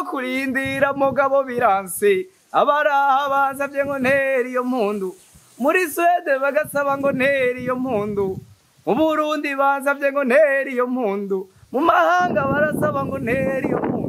Kurindira mugabo biranse, abaraha bansavye ngo ntere iyo mpundu, muri Swede bagasaba ngo ntere iyo mpundu, mu Burundi bansavye ngo ntere iyo mpundu, mu mahanga barasaba ngo ntere iyo mpundu.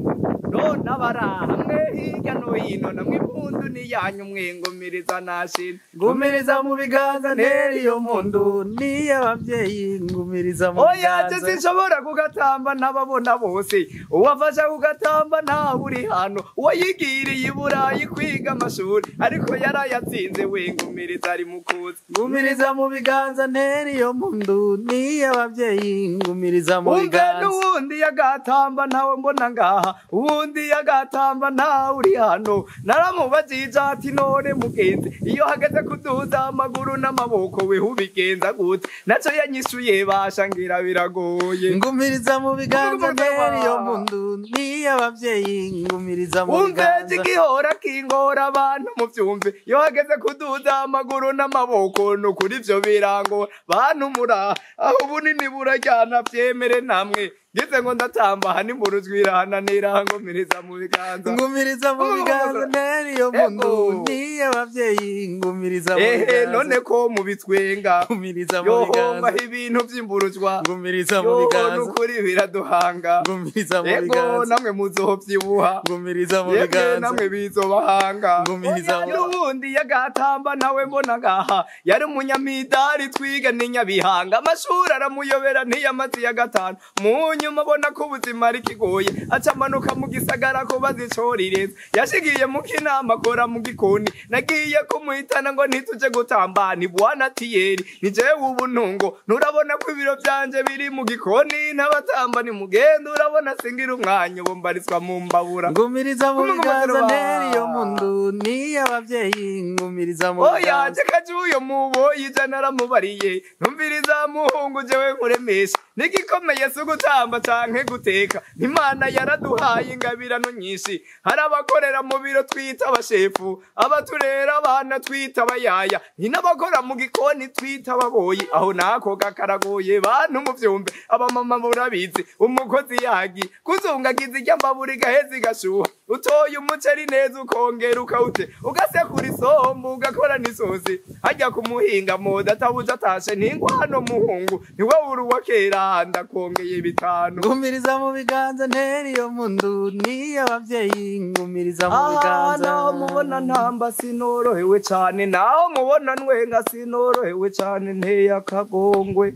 None abaraha mwe hirya no hino, namwe impundu ni yanyu mwe, ngumiriza nashimye. Ngumiriza mu biganza, ntera iyo mpundu n'iy'ababyeyi, ngumiriza mu Oya, biganza. Sinshobora kugatamba n'ababona bose. Uwafasha kugatamba ntawe uri hano, uwayigiriye i Burayi kwiga amashuri ariko yarayatsinze we, ngumiriza ari mukuzi. Ngumiriza mu biganza, ntera iyo mpundu n'iy'ababyeyi, ngumiriza mu Umve, biganza. N'uwundi yagatamba ntawe mbona ngaha, uwundi yagatamba ntawe uri hano. Naramubajije ati: "None mugenzi, iyo hageze kuduza amaguru n'amaboko, weho ubigenza gute?" Naco yanyishuye, basha ngira biragoye. Ngumiriza mu biganza, ntera iyo mpundu n'iy'ababyeyi, ngumiriza mu Umve, biganza. Igihora kingora, abantu muvyumve, iyo hageze kuduza amaguru n'amaboko, nukuri ivyo birangora. Bantu mura aho, ubunini buraryana, vyemere namwe. Ngize ngo ndatamba aha nimburuzwi irahananira, ngumiriza mu biganza. Ngumiriza mu biganza, ntera iyo mpundu n'iy'ababyeyi, ngumiriza mu Ehe, biganza. none ko mubitwenga? Ngumiriza mu Yohomba biganza. ibintu vy'imburuzwa. Ngumiriza mu Yoho, biganza. nukuri biraduhanga. Ngumiriza mu Ego, biganza. namwe muzovyibuha. Ngumiriza mu Yemwe, biganza. namwe bizobahanga. Ngumiriza mu N'ubundi yagatamba nawe mbona ngaha, yari umunyamidari twiga ni Nyabihanga, amashuri aramuyobera, ntiyamaze iya gatanu. Mu nyuma abona ko ubuzima ari kigoye, aca amanuka mu gisagara ko bazicorireza. Yashigiye mu kinama, akora mu gikoni. Nagiye kumuhitana ngo ntituje gutamba, ni bwana Thierry, ni jewe ubu ntungo, nturabona ko ibiro vyanje biri mu gikoni, n'abatamba ni mugende, urabona singira umwanya, ubu mbarizwa mu mbabura. Ngumiriza mu Ngumiriza biganza, mu ntera iyo mpundu n'iy'ababyeyi, ngumiriza mu Oya, biganza. Kajuyo muboyi ija naramubariye: "Numviriza muhungu, jewe nkuremesha, nigikomeye si ugutamba canke guteka. Imana yaraduhaye ingabirano nyinshi. Hari abakorera mu biro twita abashefu, abaturera abana twita abayaya, ni n'abakora mu gikoni twita ababoyi. Aho nako gakaragoye, bantu muvyumve, abamama murabizi, umukozi yagi kuzungagiza irya mbabura igaheza igashuha, utoye umuceri neza, ukongera ukawute, ugasekura isombe, ugakora n'isosi hajya kumuhinga moda atabuze atashe. Ntingwano muhungu, niwe uri uwa kera, ndakongeye 5." Ngumiriza mu biganza, ntera iyo mpundu n'iy'ababyeyi, ngumiriza mu Aha, biganza. naho mubona ntamba sinorohewe cane, naho mubona ntwenga sinorohewe cane, nteye akagongwe.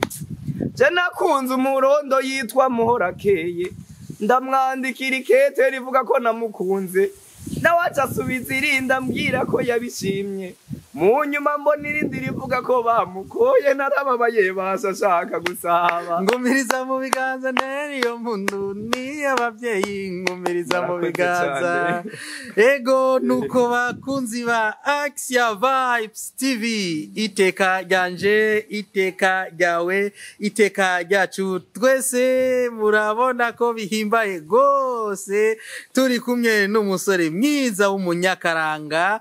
Je nakunze umurondo yitwa Muhorakeye, ndamwandikira ikete rivuga ko namukunze, nawe aca asubiza irindi ambwira ko yabishimye. Mu nyuma mbona irindi rivuga ko bamukoye, narababaye basa ashaka gusaba. Ngumiriza mu biganza, ntera iyo mpundu n'iy'ababyeyi, ngumiriza mu Murakoze biganza. cane. Ego, nuko bakunzi ba Axia Vibes TV, iteka ryanje, iteka ryawe, iteka ryacu twese, murabona ko bihimbaye gose turi kumwe n'umusore mwiza w'umunyakaranga.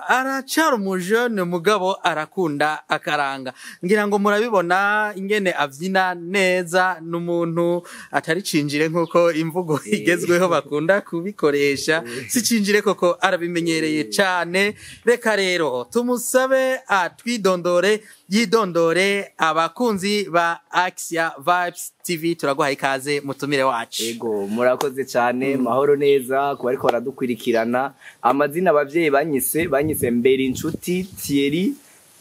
Aracara umujene mugabo arakunda akaranga, ngira ngo murabibona ingene avyina neza. N'umuntu atari cinjire nk'uko imvugo igezweho bakunda kubikoresha, si cinjire koko, arabimenyereye cane. Reka rero tumusabe atwidondore, yidondore abakunzi ba Axia Vibes TV. Turaguhaye ikaze, mutumire wacu. Ego, murakoze cyane. Mahoro neza kuba ariko baradukurikirana. Amazina abavyeyi banyise Mbere Inshuti Thierry.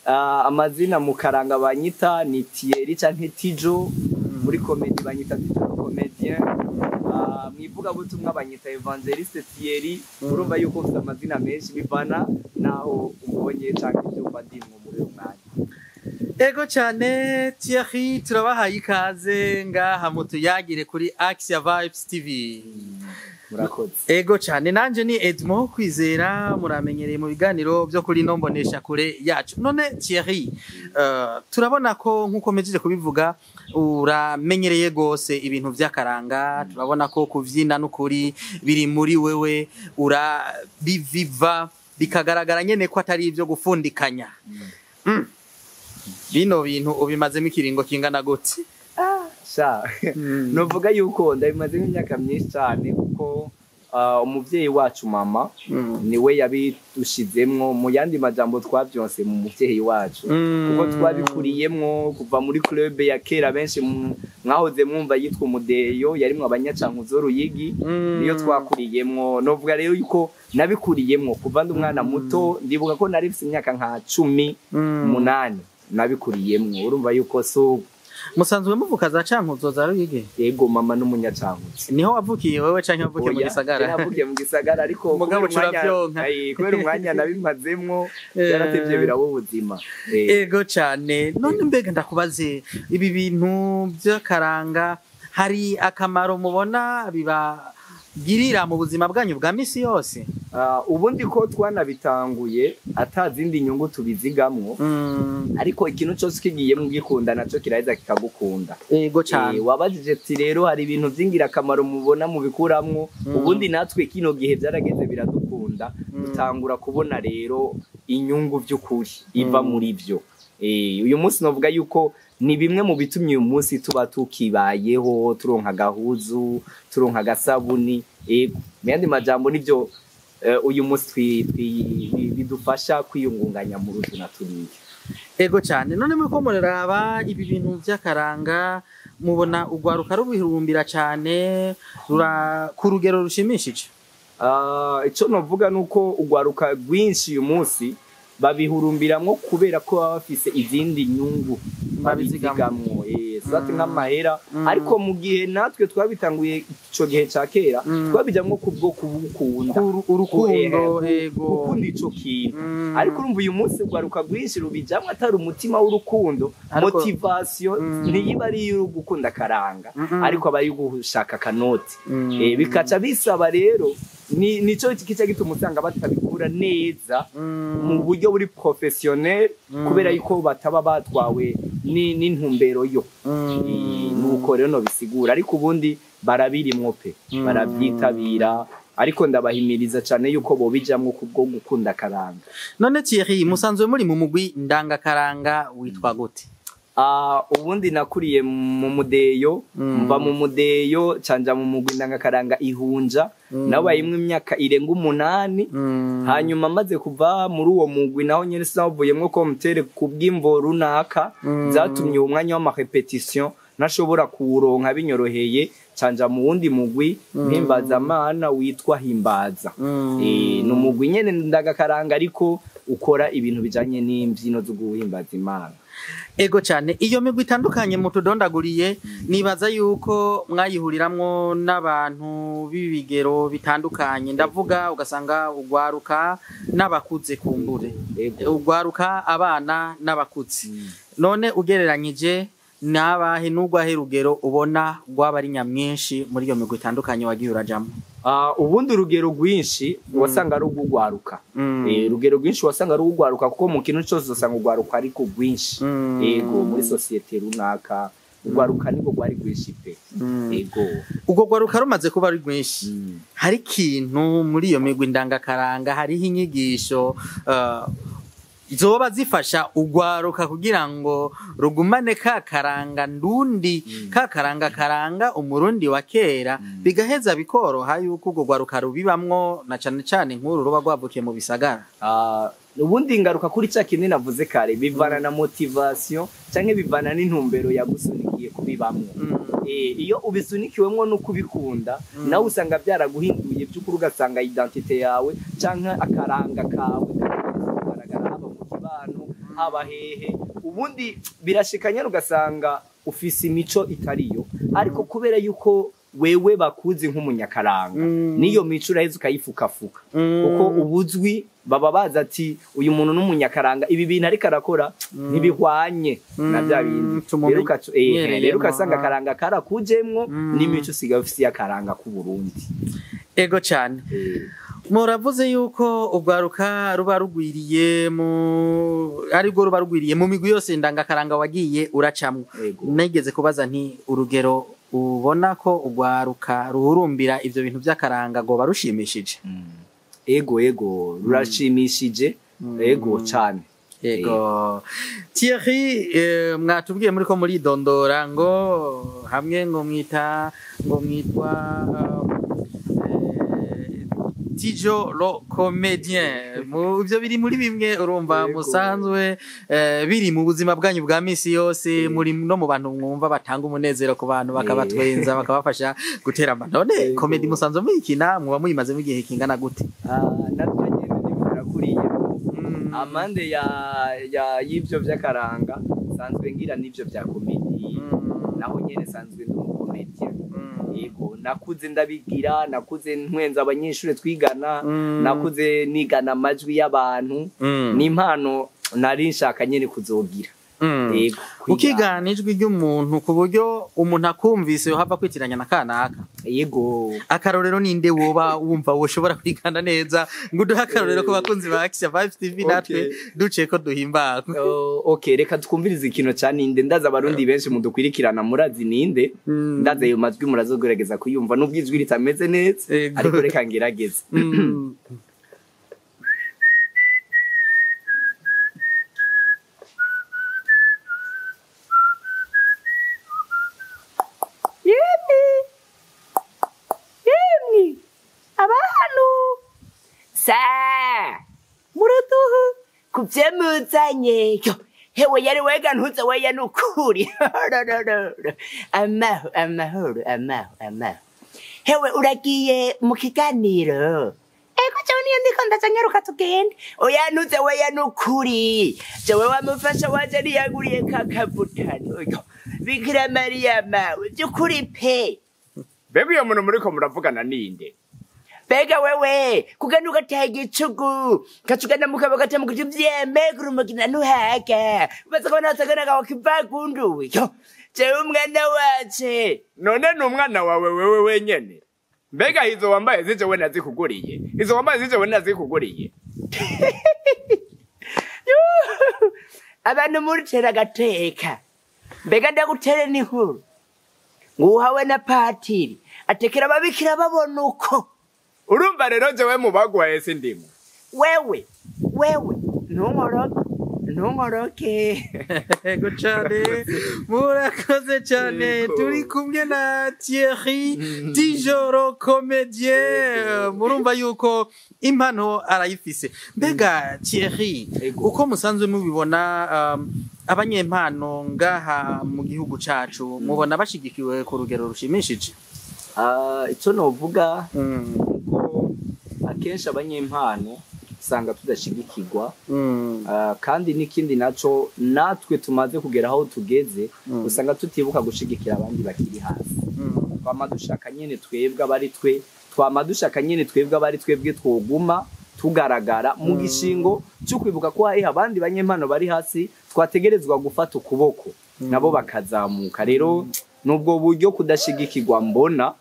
Amazina mu karanga banyita ni Thierry canke Tijo, muri comedy banyita Tijo comedien, mwivugabutumwa banyita Evangeliste Thierry. Urumva yuko ufite amazina menshi, bivana naho umbonye canke ivyo mba ndimwo muri uyo mwanya. Ego cyane Thierry, turabahaye ikaze ngaha mutuyagire kuri Axia Vibes TV. Murakoze. Ego cyane, nanje ni Edmond Kwizera, muramenyereye mu biganiro byo kuri no mbonesha kure yacu. None Thierry, turabona ko nkuko mejeje kubivuga uramenyereye gose ibintu vy'akaranga, turabona ko kuvyina n'ukuri biri muri wewe, urabiviva bikagaragara nyene ko atari ibyo gufundikanya. Bino bintu ubimazemo ikiringo kingana gute? Sha, novuga yuko ndabimazemo imyaka myinshi cyane kuko Umuvyeyi wacu mama niwe yabidushizemwo. Mu yandi majambo, twavyonse mu muvyeyi wacu, kuko twabikuriyemwo kuva muri club ya kera benshi mwahoze mwumva yitwa Umudeyo, yarimwo abanyacankuzo, Ruyigi. Niyo twakuriyemwo. Novuga rero yuko nabikuriyemwo kuva ndi umwana muto. Ndibuka ko nari mfise imyaka nka 18 nabikuriyemwo. Urumva yuko so Musanzwe muvuka za Cankuzo, za Ruyigi? Yego, mama n'umunyacankuzo. Niho wavukiye wewe canke wavukiye mu Oya, gisagara? Navukiye mu gisagara, ariko Mugabo kubera umwanya- turavyonka. Ayi, kubera umwanya nabimazemwo, byaratevye biraba ubuzima. Ego cane. None mbega ndakubaze, ibi bintu vy'akaranga hari akamaro mubona bibagirira mu buzima bwanyu bwa misi yose? Ubundi ko twanabitanguye ata zindi nyungu tubizigamwo, ariko ikintu cyose kigiyemwo ugikunda, naco kiraheza kikagukunda. Ego cane. Wabajije ati rero hari ibintu vy'ingirakamaro mubona mubikuramwo. Ubundi natwe kino gihe byarageze biradukunda, dutangura kubona rero inyungu vy'ukuri iva muri vyo. Uyu munsi novuga yuko ni bimwe mu bitumye uyu munsi tuba tukibayeho, turonka agahuzu, turonka agasabuni. Ego, mu yandi majambo nivyo uyu munsi bidufasha kwiyungunganya mu rutu na turiya. Ego cane. None muriko muraraba ibi bintu vy'akaranga, mubona urwaruka rubihurumbira cane rura ku rugero rushimishije? Ico novuga nuko urwaruka rwinshi uyu munsi babihurumbiramwo kubera ko baba bafise izindi nyungu Babizigamwo. babizigamwo, soit nk'amahera. Ariko mu gihe natwe twabitanguye ico gihe ca kera, twabijamwo kubwo kubukunda. Urukundo. Ego. Gukunda ico kintu. Ariko urumva uyu munsi urwaruka rwinshi rubijamwo atari umutima w'urukundo. Motivation ntiyiba ari iyo gukunda akaranga, ariko aba ari gushaka akanoti. Bikaca bisaba rero ni nico kica gituma usanga batabikura neza mu buryo buri professionnel, kubera yuko bataba batwawe n'intumbero yo. Nuko rero no bisigura, ariko ubundi barabirimwo pe, barabyitabira, ariko ndabahimiriza cyane yuko bobijamwo kubwo gukunda akaranga. None Thierry, musanzwe muri mu mugwi ndangakaranga witwa gute? Ubundi nakuriye mu mudeyo. Mva mu mudeyo canja mu mugwi ndangakaranga Ihunja, nabayimwe imyaka irenga 8. Hanyuma maze kuva muri uwo mugwi, naho nyene sinavuyemwo komtere kubw'imvo runaka zatumye uwo mwanya w'ama répétition ntashobora kuwuronka binyoroheye, canja mu wundi mugwi mpimbazamana witwa Himbaza. Ni umugwi nyene ndagakaranga, ariko ukora ibintu bijanye n'imbyino zo guhimbaza Imana. Ego cyane. Iyo migwi itandukanye mutudondaguriye, nibaza yuko mwayihuriramwo n'abantu b'ibigero bitandukanye. Ndavuga ugasanga ugwaruka n'abakuze kumbure. Ugwaruka, abana n'abakuze. None ugereranyije, nabahe n'ugwahe rugero ubona rwaba ari nyamwinshi muri iyo migwi itandukanye wagiye urajamwo? Ubundi urugero rwinshi wasanga ari ugugwaruka. Urugero rwinshi wasanga ari ugugwaruka, kuko mu kintu cyose usanga ugwaruka ariko rwinshi. Ego, muri société runaka ugwaruka nibwo rwari rwinshi pe. Ego. Ubwo rwaruka rumaze kuba ari rwinshi, hari ikintu muri iyo migwi ndangakaranga, hariho inyigisho zoba zifasha ugwaruka kugira ngo rugumane ka karanga ndundi, ka karanga karanga umurundi wa kera, bigaheza bikoroha yuko urwo rwaruka rubibamwo, na cane cane nk'uru ruba rwavukiye mu bisagara? Ubundi ngaruka kuri ca kintu navuze kare, bivana na motivation canke bivana n'intumbero yagusunikiye kubibamwo. Iyo ubisunikiwemwo no kubikunda, nawe usanga byaraguhinduye by'ukuri, ugasanga identité yawe canke akaranga kawe kagaragara haba mu kibano, haba hehe. Ubundi birashika nyene ugasanga ufise imico itariyo, ariko kubera yuko wewe bakuzi nk'umunyakaranga, niyo mico uraheza ukayifukafuka, kuko ubuzwi baba bazi ati uyu muntu n'umunyakaranga, ibi bintu ariko arakora ntibihwanye na bya bindi. Tumumenye- Rero nyereyemo, rero ugasanga akaranga karakujemwo, n'imico usigaye ufise y'akaranga k'u Burundi. Ego cane. Muravuze yuko urwaruka ruba rugwiriye mu arirwo ruba rugwiriye mu migwi yose ndangakaranga wagiye uracamwo. Ego. Nigeze kubaza nti urugero ubona ko urwaruka ruhurumbira ivyo bintu vy'akaranga goba rushimishije? Ego, rurashimishije, ego cane. Ego. Thierry, mwatubwiye muri ko muridondora ngo hamwe ngo mwita ngo mwitwa Tijoro Comedien. Mu byo biri muri bimwe urumva musanzwe biri mu buzima bwanyu bwa misi yose, muri no mu bantu mwumva batanga umunezero ku bantu, bakabatwenza, bakabafasha guterama. None comedy musanzwe muyikina, muba muyimazemo igihe kingana gute? Natwe nyene nivyo amande ya ya y'ivyo vy'akaranga sanzwe ngira n'ivyo vya comedy, naho nyene sanzwe ndi umucomédien. Yego, nakuze ndabigira, nakuze ntwenza abanyeshuri twigana, nakuze nigana amajwi y'abantu. Ni impano nari nshaka nyene kuzogira. Yego, kwigana. Ukigana ijwi ry'umuntu ku buryo umuntu akumvise yohava kwitiranya na kanaka? Yego. Akarorero, ninde woba wumva woshobora kwigana neza ngo uduhe akarorero ku bakunzi ba Action 5 TV, natwe duce ko duhimbarwe? Oh, okay, reka twumvirize ikintu ca Ninde. Ndaza abarundi benshi mudukwirikirana murazi Ninde. Ndaza ayo majwi murazogerageza kuyumva nubwo ijwi ritameze neza, ariko reka ngerageze. Yemwe, yemwe, abantu sa muraduha kubyo muzanye. Yo, hewe yari wega ntuze weya nukuri. Amahoro, amahoro, amahoro, amahoro. Hewe uragiye mu kiganiro? Ego, jewe niyo ndiko ndaja, nyaruka tugende. Oya ntuze weya nukuri, jewe wamufasha waje niyaguriye kakavutano. Yo, Bikira Mariya mawe, by'ukuri pe. Mbega uyo muntu muriko muravugana ninde? Mbega wewe kugenda ugataha igicugu kacugenda mukaba gatamuka ivyembe kurumugina ntuhaga umaze kubona wasaganaga wakivagunduwe. Yo, jewe umwana waje. None ni umwana wawe wewe wenyene? Mbega izo wambaye zije we nazikuguriye? Izo wambaye zije we nazikuguriye? Abantu muritera agateka. Mbega ndagutere n'inkuru nguhawe na patiri atekera ababikira babona uko. Urumva rero jewe mu baguhaye sindimo. Wewe, wewe ntunkoroke, ntunkoroke. Yego cyane, murakoze cyane. Turi kumwe na Thierry Tijoro Comédien, murumva yuko impano arayifise. Mbega Thierry, uko musanzwe mubibona, abanyempano ngaha mu gihugu cacu mubona bashigikiwe ku rugero rushimishije? Icyo novuga ko akenshi abanyempano usanga tudashigikirwa. Kandi n'ikindi naco, natwe tumaze kugera aho tugeze, usanga tutibuka gushigikira abandi bakiri hasi. Twama dushaka nyene twebwe abari twe, twama dushaka nyene twebwe abari twebwe twoguma tugaragara mu gishingo cyo kwibuka ko hari abandi banyempano bari hasi twategerezwa gufata ukuboko nabo bakazamuka. Rero nubwo buryo kudashigikirwa mbona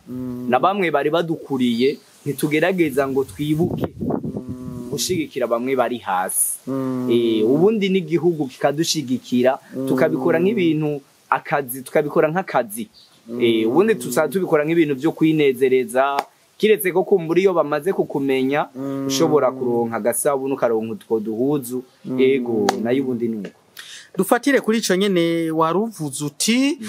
na bamwe bari badukuriye, ntitugerageza ngo twibuke gushigikira bamwe bari hasi. Ubundi n'igihugu kikadushigikira, tukabikora nk'ibintu akazi, tukabikora nk'akazi. Ubundi tusa tubikora nk'ibintu byo kwinezereza, kiretse ko kumbura iyo bamaze kukumenya ushobora kuronka agasabuni, ukaronka utwo duhuzu. Ego, nayo ubundi nuko. Dufatire kuri ico nyene waruvuze uti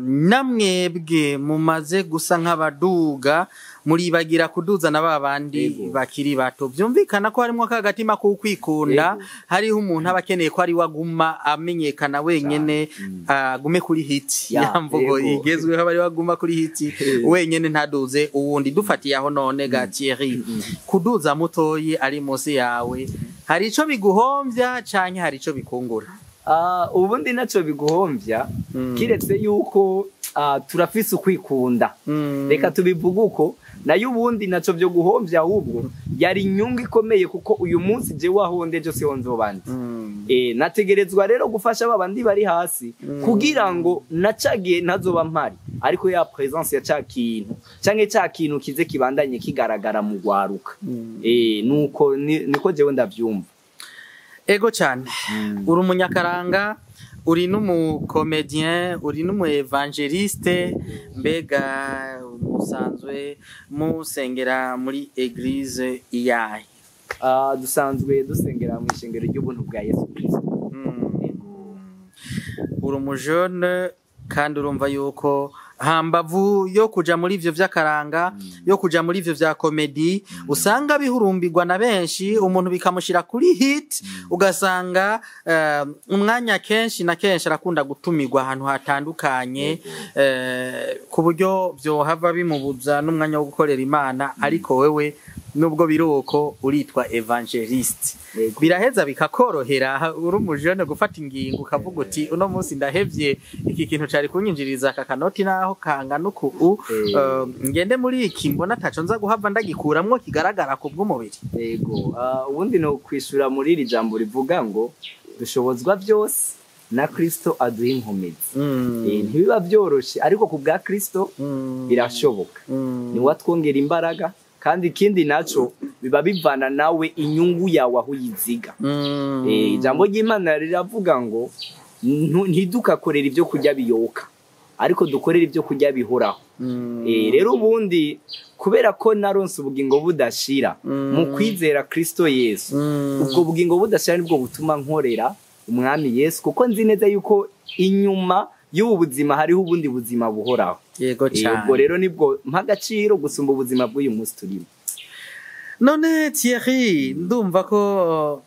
namwebwe mumaze gusa nk'abaduga muribagira kuduza na ba bandi bakiri bato. Byumvikana ko harimo akagatima k'ukwikunda. Hariho umuntu aba akeneye ko ari we aguma amenyekana wenyene, agume kuri hit, ya mvugo igezweho, aba ari we aguma kuri hit wenyene, ntaduze uwundi. Dufatiye aho none ga Thierry, kuduza mutoyi ari munsi yawe hari ico biguhomvya canke hari ico bikungura? Ubundi naco biguhomvya, kiretse yuko turafise ukwikunda. Reka tubivuge uko, nayo ubundi naco byo guhomvya, ahubwo yari inyungu ikomeye, kuko uyu munsi je wahonde ejo siho nzoba ndi. Nategerezwa rero gufasha babandi bari hasi kugira ngo nacagiye ntazoba mpari, ariko ya présence ya ca kintu canke ca kintu kize kibandanye kigaragara mu gwaruka. Nuko niko jewe ndavyumva. Ego cyane, uri umunyakaranga, uri n'umucomédien, uri n'umu évangéliste. Mbega musanzwe musengera muri église iyahe? Dusanzwe dusengera mu ishengero ry'ubuntu bwa Yesu Kristo. Uri umujene kandi urumva yuko Hambavu yo kuja muri ivyo vy'akaranga, yo kuja muri ivyo vya comédie, usanga bihurumbirwa na benshi, umuntu bikamushira kuri hit, ugasanga umwanya kenshi na kenshi arakunda gutumirwa ahantu hatandukanye, ku buryo vyohava bimubuza n'umwanya wo gukorera Imana. Ariko wewe, nubwo biruko uritwa évangéliste, biraheza bikakorohera uri umujene gufata ingingo ukavuga uti: "Uno munsi ndahevye iki kintu cari kunyinjiriza aka kanoti naho kangana uku, ngende muri iki mbona ataco nza guhava ndagikuramwo kigaragara ku bw'umubiri"? Yego, ubundi no kwishura muri iri jambo rivuga ngo dushobozwa byose na Kristo aduha inkomezi. Ntibiba byoroshe, ariko ku bwa Kristo birashoboka. Niwe atwongera imbaraga, kandi ikindi naco biba bivana nawe inyungu yawe aho uyiziga. Ijambo ry'Imana riravuga ngo ntidukakorere ibyo kurya biyoka, ariko dukorere ibyo kurya bihoraho. Rero ubundi kubera ko naronse ubugingo budashira mu kwizera Kristo Yesu, ubwo bugingo budashira nibwo butuma nkorera Umwami Yesu, kuko nzi neza yuko inyuma y'ubu buzima hariho ubundi buzima buhoraho. Ubwo rero nibwo mpa agaciro gusumba ubuzima bw'uyu munsi turimo. None Thierry, ndumva ko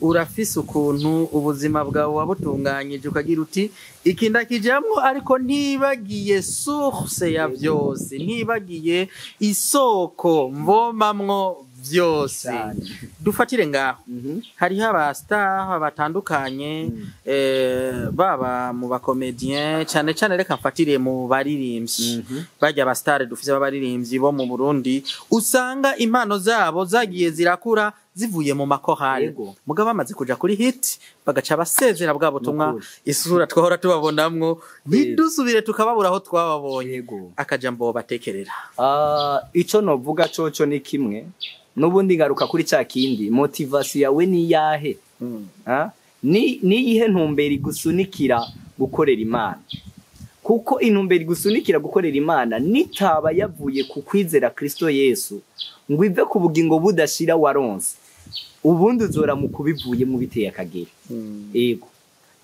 urafise ukuntu ubuzima bwawe wabutunganyije, ukagira uti: "Iki ndakijamwo, ariko ntibagiye source ya byose, ntibagiye isoko mvomamwo byose." Dufatire ngaho, hariho aba star batandukanye, baba mu ba comédien, cyane cyane reka mfatire mu baririmbyi. Bajya aba star dufise b'abaririmbyi bo mu Burundi, usanga impano zabo zagiye zirakura zivuye mu makorali, mugabo bamaze kuja kuri hit bagaca basezera bwa butumwa, isura twahora tubabonamwo ntidusubire tukababura aho twababonye. Akajambo batekerera? Ico novuga coco ni kimwe, n'ubundi ngaruka kuri ca kindi: motivation yawe ni yahe? Ah? Ni niyihe ntumbero igusunikira gukorera Imana? Kuko intumbero igusunikira gukorera Imana nitaba yavuye ku kwizera Kristo Yesu, ngo ive ku bugingo budashira waronse, ubundi uzora mu kubivuyemo biteye akagera. Ego,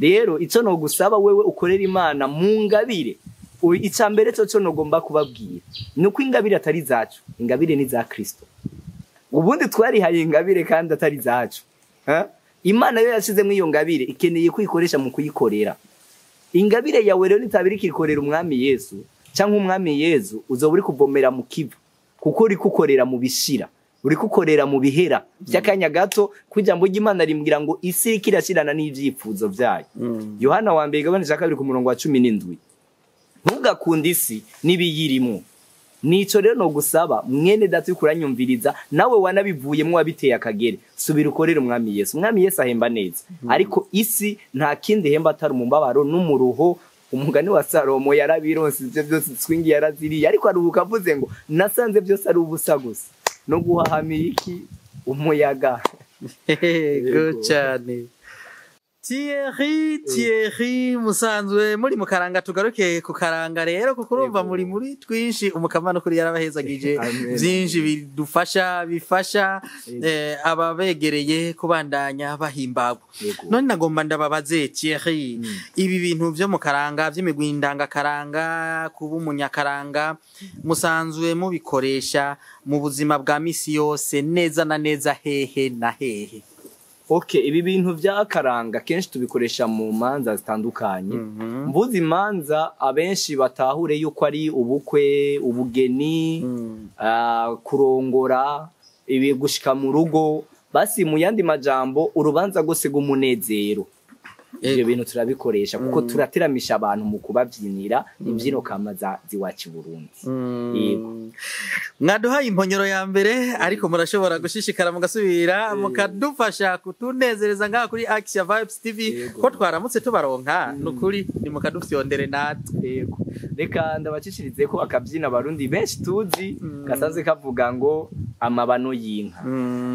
rero ico nogusaba wewe ukorera Imana mu ngabire, ica mbere coco nogomba kubabwira ni uko ingabire atari zacu, ingabire ni za Kristo. Ubundi twarihaye ingabire kandi atari zacu. Ha? Imana yo yashizemo iyo ngabire ikeneye kuyikoresha mu kuyikorera. Ingabire yawe rero nitabira ikikorera Umwami Yesu cyangwa Umwami Yesu, uzoba uri kuvomera mu kivu, kuko uri kukorera mu bishira, uri kukorera mu bihera by'akanya gato. Ku ijambo ry'Imana rimbwira ngo isi iriko irashirana n'ivyifuzo vyayo. Yohana wa mbere igabane cya 2 ku murongo wa 17: "Ntugakunde isi n'ibiyirimo." Nico rero nogusaba, mwene data uriko uranyumviriza, nawe wanabivuyemo wabiteye akagere, subira ukorere Umwami Yesu. Umwami Yesu ahemba neza, ariko isi nta kindi ihemba atari umubabaro n'umuruho. Umugani wa Salomo yarabironse ivyo byose, swingi yaraziriye, ariko aruhuka avuze ngo: "Nasanze byose ari ubusa gusa no guhahamira iki umuyaga." Yego cyane. Thierry, Thierry, musanzwe muri mu karanga. Tugaruke ku karanga rero, kuko urumva muri muri twinshi, Umukamana kuri yarabahezagije Amen. byinshi bidufasha, bifasha ababegereye kubandanya bahimbagwa. None nagomba ndababaze, Thierry, ibi bintu vyo mu karanga vy'imigwi ndangakaranga, kuba umunyakaranga, musanzwe mubikoresha mu buzima bwa misi yose neza na neza hehe na hehe? Okay, ibi bintu by'akaranga kenshi tubikoresha mu manza zitandukanye. Mvuze imanza, abenshi batahure yuko ari ubukwe, ubugeni, kurongora, ibi gushika mu rugo, basi mu yandi majambo urubanza rwose rw'umunezero. Ibyo bintu turabikoresha kuko turateramisha abantu mu kubabyinira imbyino kama za ziwacu i Burundi. Yego. Mwaduhaye imponyoro ya mbere, ariko murashobora gushishikara mugasubira mukadufasha kutunezereza ngaha kuri Action Vibes TV. Ko twaramutse tubaronka, nukuri ni mukadufyondere natwe. Yego. Reka ndabacishirize ko akabyina abarundi benshi tuzi gasanzwe kavuga ngo Amabano y'inka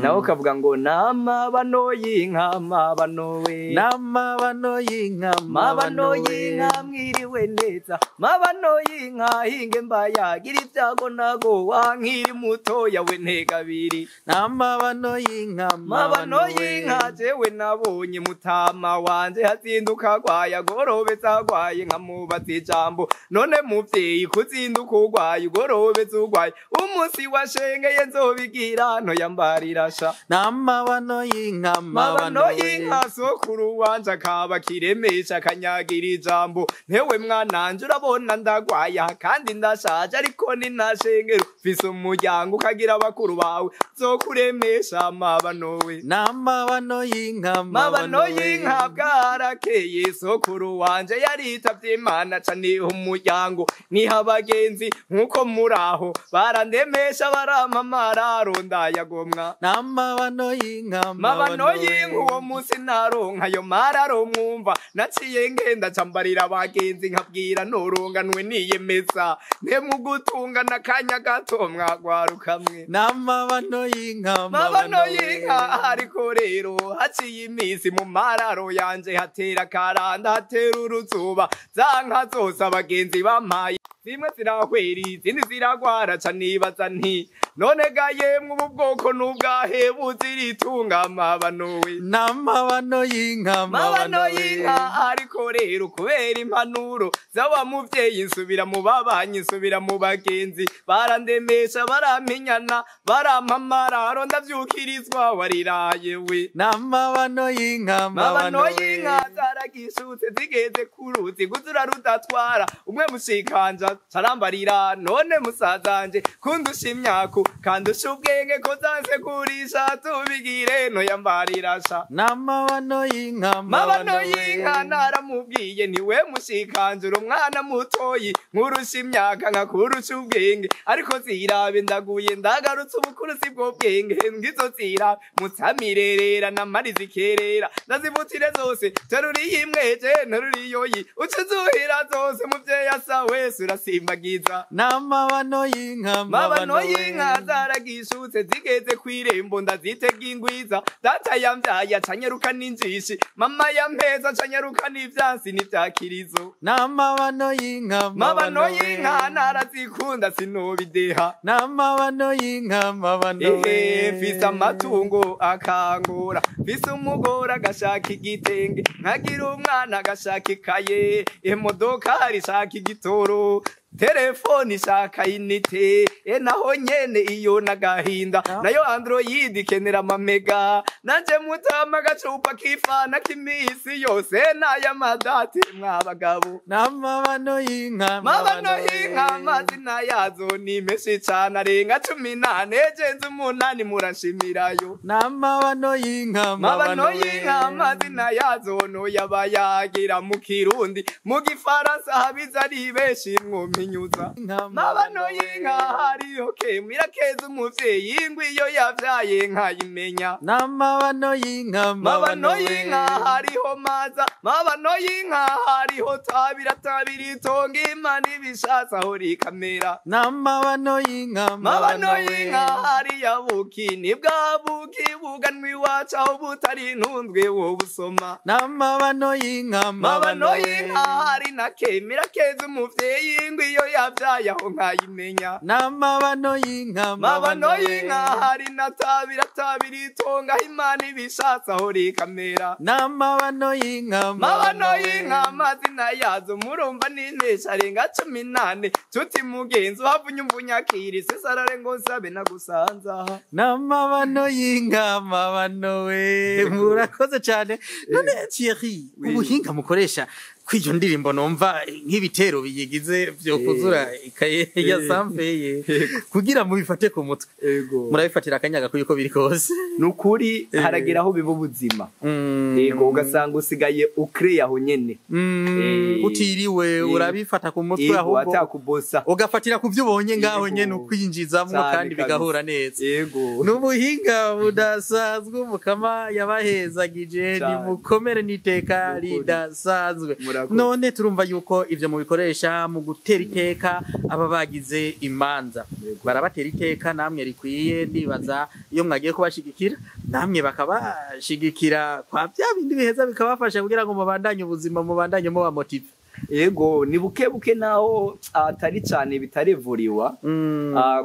nawe ukavuga ngo n'amabano y'inka, mabano we, n'amabano y'inka, mabano y'inka, mwiriwe neza, mabano y'inka, hinge mbayagira ibyago nago wankiri mutoya we ntegabiri. N'amabano y'inka, mabano y'inka, jewe nabonye mutama wanje hazinduka agwaye, agorobetse agwaye, nkamubaza ijambo: none muvyeyi, kuzinduka ugwaye, ugorobetse ugwaye, umunsi washengeye nzobigira ntoyambarira sha? N'amabano y'inka, mabano y'inka, sokuru wanje akaba kiremesha, akanyagira ijambo: ntewe mwananje, urabona ndagwaya kandi ndashaje, ariko ninashengero mfise umuryango, ukagira abakuru bawe zokuremesha, mabano we. N'amabano y'inka, mabano y'inka, bwarakeye sokuru wanje yaritavye Imana, ca niha umuryango, niha abagenzi nkuko muraho, barandemesha, barampamara, ndayagomwa. N'amabano y'inka, mabano y'inka, uwo munsi naronka ayo mararo mwumva, naciye ngenda cambarira abagenzi, nkabwira noronganwe niyemeza ntemugutunga n'akanya gato mwagwarukamwe. N'amabano y'inka, mabano y'inka, ariko rero haciye iminsi mu mararo yanje hatera karanda, hatera uruzuba, za nka zose abagenzi bampaye zimwe zirahwera, izindi ziragwara. Ca nibaza nti: none ga yemwe, ubu bwoko n'ubwahe buziritunga, mabano we? N'amabano y'inka, mabano y'inka, ariko rero kubera impanuro z'awa muvyeyi, nsubira mu babanyi, nsubira mu bagenzi, barandemesha, barampinyana, barampa amararo, ndavyukirizwa wariraye we. N'amabano y'inka, mabano y'inka, zaragishutse zigeze ku ruzi guzura rudatwara umwe mushikanja, carambarira: none musazanje, kundusha imyaku, kandusha ubwenge, ko zanse kurisha, tubigire noyambarira sha? N'amabano y'inka, mabano y'inka, naramubwiye niwe mushikanjura umwana mutoyi, nkurusha imyaka, nkakurusha ubwenge, ariko zirabe ndaguye ndagarutse, ubukuru si bwo bwenge, ngizo zirabe mutsamirerera namariza ikerera, ndazivutire zose, teruriye imweje, nteruriyoyi, uce uzuhira zose, muvyeyi asa wese urasimbagiza. N'amabano y'inka, mabano y'inka, zaragishutse zigeze kw'irembo, ndazitega ingwiza, data yamvyaye acanyaruka n'injishi, mama yampeza acanyaruka n'ivyansi n'ivyakirizo. N'amabano y'inka, mabano y'inka, narazikunda sinobideha. N'amabano y'inka, mabano. Ehe, mfise amatungo akangura, mfise umugore agashaka igitenge, nkagira umwana agashaka ikaye, imodoka ishaka igitoro, telefone ishaka inite, e naho nyene iyo nagahinda, nayo Android ikenera amamega, nanje mutama agacupa k'ifana k'imisi yose n'ay'amadate, mwabagabo. N'amabano y'inka, mabano y'inka, amazina yazo ni menshi cane, arenga 14, jenze 8, murashimirayo. N'amabano y'inka, mabano y'inka, amazina yazo noyaba yagira mu Kirundi, mu Gifaransa habiza ari benshi mwominyuza. Mabano y'inka, hariho kemwe irakeza umuvyeyi, ingwi iyo yavyaye nkayimenya. N'amabano y'inka, mabano y'inka, hariho maza, mabano y'inka, hariho tabira tabira itonga, Imana ibishatse aho rikamera. N'amabano y'inka, mabano y'inka, hariya buki nibwa buki buganwa iwacu, aho butari intundwe wo busoma. N'amabano y'inka, mabano y'inka, hari na kemira keza umuvyeyi, ingwi iyo yavyaye aho nkayimenya. N'amabano y'inka, mabano y'inka, hari na tabira tabira itonga, aho Imana ibishatse aho rikamera. N'amabano y'inka, mabano y'inka, amazina yazo murumva n'intesha arenga 14. Tuti mugenzi, uhava unyumva unyakira isesarare ngo nsabe nagusanza. N'amabano y'inka, mabano we, murakoze cyane. None Thierry, ubuhinga mukoresha kw'iyo ndirimbo, numva nk'ibitero biyigize byo kuzura ikaye ya samfeye kugira mubifate ku mutwe, murabifatira akanya gakuye uko biri kose? Nukuri haragera aho biba ubuzima, yego, ugasanga usigaye ukreye aho nyene. Utiriwe urabifata ku mutwe, ahubwo atakubosa, ugafatira ku byo ubonye ngaho nyene, ukwinjizamwo kandi bigahura neza. Yego. N'ubuhinga budasanzwe Umukama yabahezagije, nimukomere n'iteka ridasanzwe. Murakoze. None turumva yuko ivyo mubikoresha mu gutera iteka aba bagize imanza. Barabatera iteka namwe rikwiye, ndibaza iyo mwagiye kubashigikira namwe bakabashigikira kwa bya bindi biheza bikabafasha kugira ngo mubandanye ubuzima, mubandanye muba motivé. Yego, ni buke buke naho atari cyane bitarevuriwa.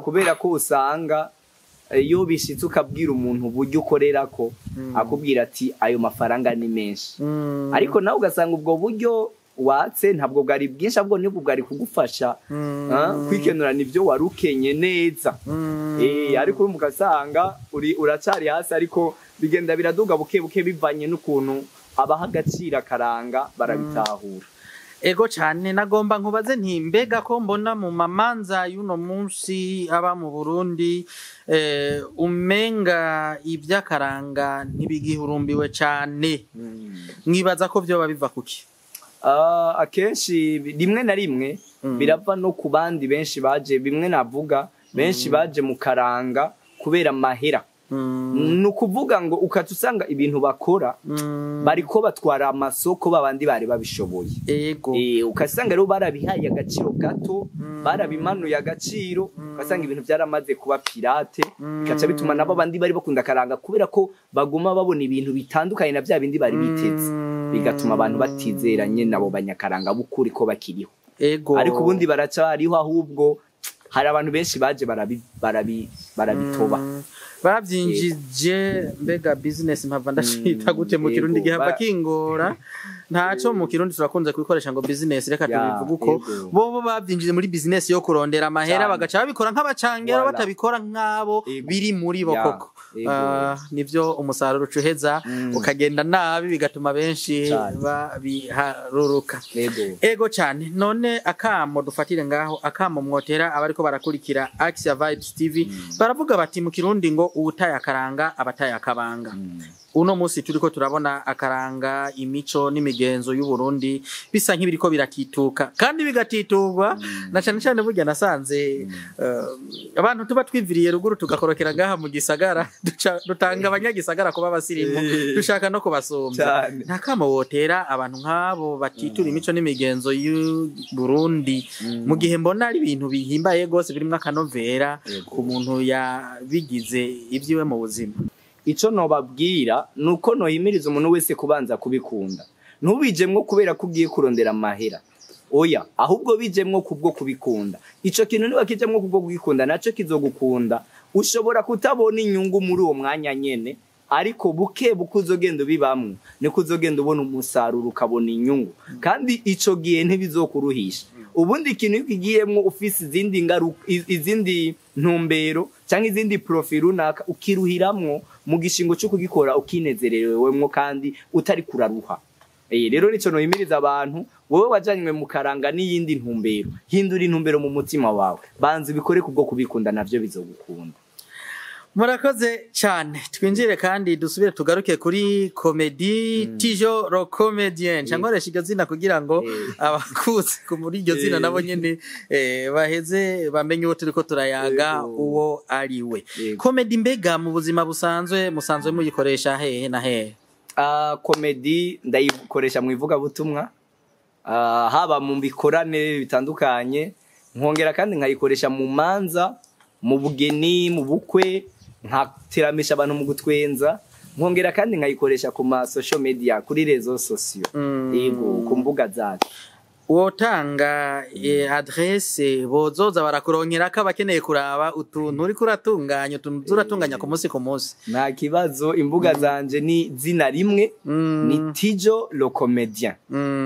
Kubera ko usanga iyo bishitse ukabwira umuntu uburyo ukorera ko akubwira ati ayo mafaranga ni menshi, ariko nawe ugasanga ubwo buryo watse ntabwo bwari bwinshi, ahubwo nibwo bwari kugufasha kwikenurana ibyo wari ukenye neza. Ariko urumva ugasanga uri uracari hasi, ariko bigenda biraduga buke buke bivanye n'ukuntu abaha agaciro akaranga barabitahura. Ego cyane, nagomba nkubaze nti mbega ko mbona mu mamanza y'uno munsi aba mu Burundi umenga iby'akaranga ntibigihurumbiwe cyane, mwibaza ko vyoba biva kuki? Akenshi rimwe na rimwe birava no ku bandi benshi baje, bimwe navuga, benshi baje mu karanga kubera amahera. Ni ukuvuga ngo ukaca usanga ibintu bakora bariko batwara amasoko babandi bari babishoboye. Ugasanga rero barabihaye agaciro gato, barabimanuye agaciro, ugasanga ibintu byaramaze kuba pirate, bikaca bituma nabo bandi bari bakunda akaranga, kubera ko baguma babona ibintu bitandukanye na bya bindi bari biteze, bigatuma abantu batizeranye nabo banyakaranga b'ukuri ko bakiriho. Ariko ubundi baracariho, ahubwo hari abantu benshi baje barabitoba. Babyinjije mbega business, mpava ndashita gute mu Kirundi, gihava kingora ntaco. Mu Kirundi turakunze kubikoresha ngo business, reka tubivuge uko. Bobo babyinjije muri business yo kurondera amahera, bagaca babikora nk'abacangero, batabikora nk'abo biri muri bo koko. Nivyo umusaruro ucuheza ukagenda nabi, bigatuma benshi babiharuruka. Ego cyane. None akamo dufatire ngaho, akamo mwotera abariko barakurikira Axia Vibes TV. Baravuga bati mu Kirundi ngo uwutaye akaranga abataye akabanga. Uno munsi turiko turabona akaranga, imico n'imigenzo y'u Burundi bisa nk'ibiriko biratituka kandi bigatiturwa na cyane cyane burya nasanze abantu tuba twiviriye ruguru tugakorokera ngaha mu gisagara, dutanga abanyagisagara kuba abasirimu, dushaka no kubasumbya. Nta kamo wotera abantu nk'abo batitura imico n'imigenzo y'u Burundi, mu gihe mbona ari ibintu bihimbaye gose birimwo akanovera ku muntu yabigize ibyiwe mu buzima? Ico nobabwira nuko nohimiriza umuntu wese kubanza kubikunda. Ntubijemwo kubera ko ugiye kurondera amahera, oya, ahubwo bijemwo kubwo kubikunda. Ico kintu niba kijemwo kubwo kubikunda, naco kizogukunda. Ushobora kutabona inyungu muri uwo mwanya nyene, ariko buke buke uzogenda ubibamwo niko uzogenda ubona umusaruro, ukabona inyungu, kandi ico gihe ntibizokuruhisha. Ubundi ikintu iyo ukigiyemwo ufise izindi ngaruka, izindi ntumbero cyangwa izindi profit runaka, ukiruhiramwo mu gishingo cyo kugikora ukinezererewemwo kandi utari kuraruha. Rero nico nohimiriza abantu: wowe wajanywe mu karanga n'iyindi ntumbero, hindura intumbero mu mutima wawe, banza ubikore kubwo kubikunda, navyo bizogukunda. Murakoze cyane. Twinjire kandi dusubire tugaruke kuri comedy. Tijo le Comedien, nkoresha iryo zina kugira ngo abakuzi ku muri iryo zina nabo nyene baheze bamenye uwo turiko turayaga uwo ari we. Comedy mbega mu buzima busanzwe musanzwe muyikoresha hehe na hehe? Comedy ndayikoresha mu ivugabutumwa, haba mu bikorane bitandukanye, nkongera kandi nkayikoresha mu manza, mu bugeni, mu bukwe, nkateramisha abantu mu gutwenza, nkongera kandi nkayikoresha ku ma social media, kuri réseaux sociaux. Yego, ku mbuga zacu. Wotanga adresse bozoza barakuronkera ko abakeneye kuraba utuntu uriko uratunganya, utuntu turatunganya ku munsi ku munsi? Nta kibazo, imbuga zanje ni zina rimwe, ni Tijo le Comedien.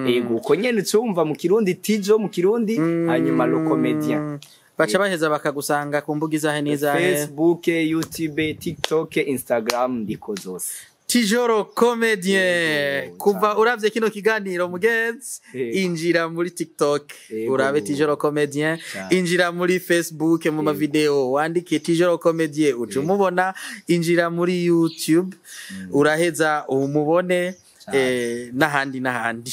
Yego, uko nyene ucumva mu Kirundi, Tijo mu Kirundi, hanyuma le Comedien. Baca baheza bakagusanga ku mbuga izahe n'izahe? Facebook, YouTube, TikTok, Instagram, ndiko zose. Tijoro Comedien. Kuva uravye kino kiganiro, mugenzi, injira muri TikTok, urabe Tijoro Comedien. Injira muri Facebook, mu mavideo wandike Tijoro Comedien, uca umubona. Injira muri YouTube, uraheza umubone, n'ahandi n'ahandi.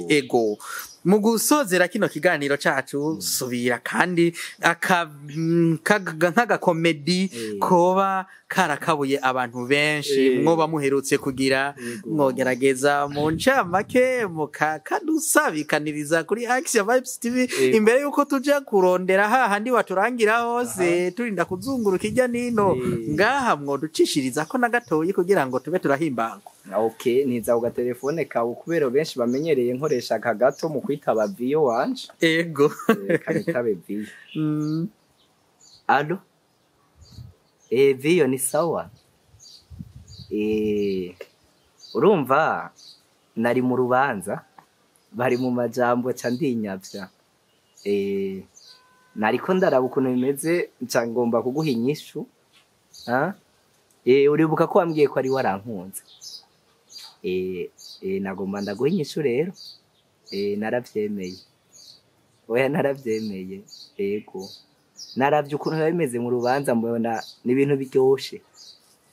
Ego, mu gusozera kino kiganiro cacu, subira kandi nk'agakomedi koba. karakabuye abantu benshi mwoba muherutse kugira, mwogerageza mu ncamake mukakadusabikaniriza kuri Action Vibes TV imbere yuko tuja kurondera hahandi waturangira hose, turinda kuzunguruka ijya nino ngaha, mwoducishiriza ko na gatoyi kugira ngo tube turahimbagwa. Okay, niza ku gatelefone kawe, kubera benshi bamenyereye nkoresha aka gato mu kwitaba viyo wanje. Kanitabe viyo. Allo, viyo, ni sawa. Urumva nari mu rubanza, bari mu majambo, ca ndinyavya. Nariko ndaraba ukuntu bimeze, nca ngomba kuguha inyishu. Ah? Uribuka ko wambwiye ko ari warankunze. Nagomba ndaguha inyishu rero. Naravyemeye. Oya, naravyemeye. Ego. Naravye ukuntu biba bimeze mu rubanza, mbona ni ibintu biryoshe.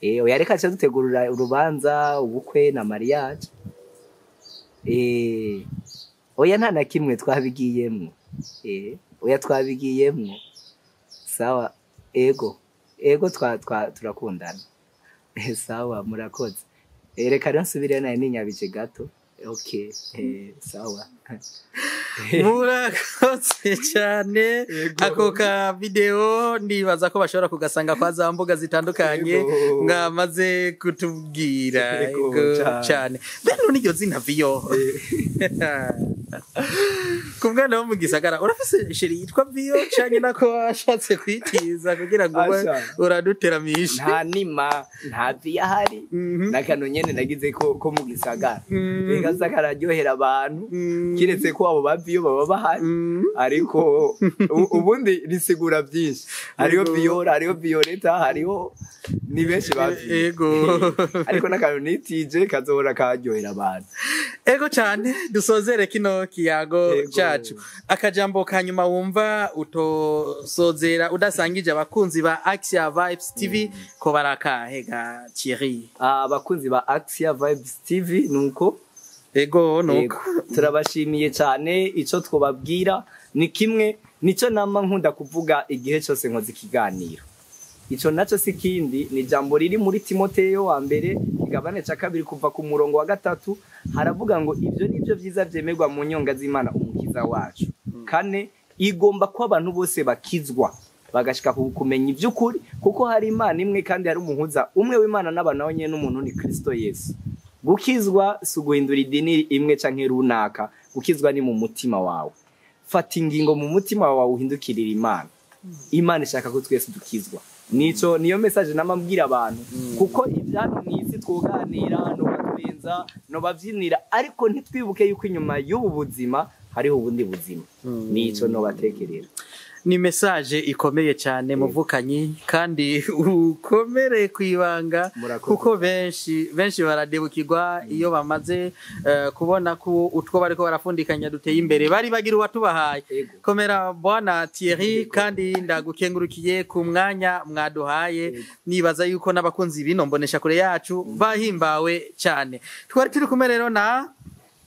Oya, reka tuce dutegurira urubanza, ubukwe na mariage. Oya, nta na kimwe, twabigiyemwo. Oya, twabigiyemwo. Sawa, ego. Ego, twa twa turakundana. Sawa, murakoze. Reka rero nsubire, nayo ninyabije gato. Okay, sawa. Murakoze cyane. Ako ka video ndibaza ko bashobora kugasanga kwa za mbuga zitandukanye mwamaze kutubwira. Yego, cane. Cyane. Bene n'iryo zina Viyo, ku mwana wo mu gisagara, urafise chérie yitwa Viyo canke nako washatse kwitiza kugira ngo ube Asha. uraduteramishe? Nta nima, nta viyo ahari. N'akantu nyene nagize ko mu gisagara. Reka kararyohera abantu, kiretse ko abo baviyo baba bahari, ariko ubundi risigura byinshi. Hariho Viyora, hariho Violeta, hariho ni benshi baviyo. Ariko n'akantu nitije kazohora karyohera abantu. Ego cyane. Dusozere kino kiyago cyacu. Akajambo ka nyuma wumva utosozera udasangije abakunzi ba Axia Vibes TV ko barakahe ga Thierry? Abakunzi ba Axia Vibes TV, nuko Ego, nuko. Yego, turabashimiye cyane. Icyo twababwira ni kimwe, nicyo nama nkunda kuvuga igihe cyose nkoze ikiganiro. Icyo nacyo si kindi, ni ijambo riri muri Timoteyo wa mbere, igabane cya 2, kuva ku murongo wa 3. Haravuga ngo ibyo ni byo byiza byemerwa mu nyonga z'Imana umukiza wacu. Kane, igomba ko abantu bose bakizwa, bagashika ku kumenya iby'ukuri, kuko hari Imana imwe kandi hari umuhuza umwe w'Imana n'abantu, nawe nyene n'umuntu, ni Kristo Yesu. Gukizwa si uguhindura idini imwe canke runaka. Gukizwa ni mu mutima wawe. Fata ingingo mu mutima wawe, uhindukirira Imana. Imana ishaka ko twese dukizwa. Nico niyo message namambwira abantu, kuko ibyano mu isi twoganira, no batwenza, no bavyinira, ariko ntitwibuke yuko inyuma y'ubu buzima hariho ubundi buzima. Nico no batekerera. Ni message ikomeye cyane, muvukanyi, kandi ukomere ku ibanga. Murakoze. Kuko benshi benshi baradebukirwa iyo bamaze kubona ko utwo bariko barafundikanya duteye imbere, bari bagira uwatubahaye. Komera bwana Thierry, kandi ndagukengurukiye ku mwanya mwaduhaye. Nibaza yuko n'abakunzi bino mbonesha kure yacu bahimbawe cyane. Twari turi kumwe rero na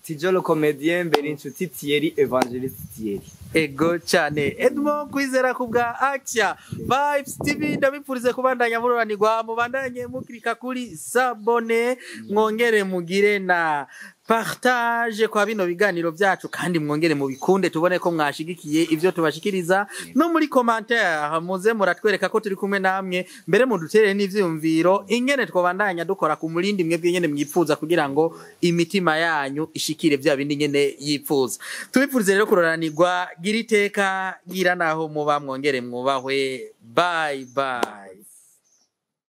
Tijolo Comedien mbere, inshuti Thierry, Evangeliste Thierry. Ego cyane. Edmond Kwizera ku bwa Axia Vibes TV, ndabipfurize kubandanya mururanirwa, mubandanye mukirika kuri s'abonner, mwongere mugire na partage kwa bino biganiro byacu, kandi mwongere mubikunde, tubone ko mwashigikiye ivyo tubashikiriza. No muri commentaire muze muratwereka ko turi kumwe namwe, mbere mudutere n'ivyumviro ingene twobandanya dukora ku murindi mwebwe nyene mwipfuza, kugira ngo imitima yanyu ishikire vya bindi nyene yipfuza. Tubipfurize rero kuroranirwa. Gira iteka, gira naho muba, mwongere mwubahwe. Bye bye.